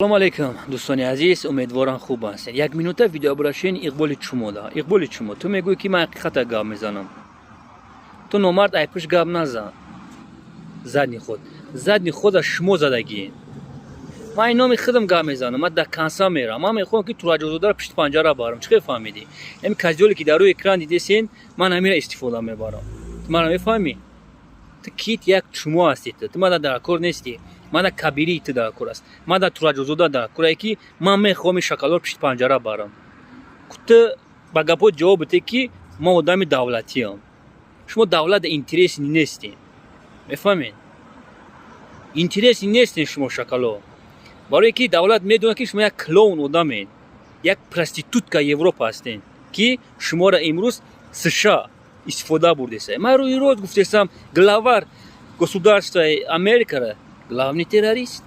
Салому алейкум, дӯстони азиз, умедворам, хуб ҳастед. Як минута видеообращение Иқболи Чумода. Иқболи Чумо, ту мегӯӣ, ки ман ҳақиқата гап мезанам. Ту номард, айпуш гап назан. Задний ход, задний хода шумо задагӣ. Ман ин номи худам гап мезанам, ман дар конса мерам. Ман мехоҳам, ки Тураҷозодаро пишти панҷара барам. Чӣ хел фаҳмидӣ? Ами козёл е, ки дар рӯи экран дидесен, ман ҳамира истифода мебарам. Ту мана мефаҳмӣ? Ту кит як чумо ҳастӣ. Ту мана дар кор нестӣ. Мана кабирии ту дар кор аст, мана Тураҷозода дар корае, ки ман мехоҳам ин шакалҳоро пишти панҷара барам. Ту ба гапҳо ҷавоб бите, ки ман одами давлатиам. Шумо давлата интересный нестем, мефаҳмед? Интересный нестем шумо, шакалҳо, барое ки давлат медонад, ки шумо як клоун одамед, як проститутка Европа ҳастем, ки шуморо имрӯз США истифода бурдеса. Ман рӯи рост гуфтесам: главарь государствои Америкара главный террорист.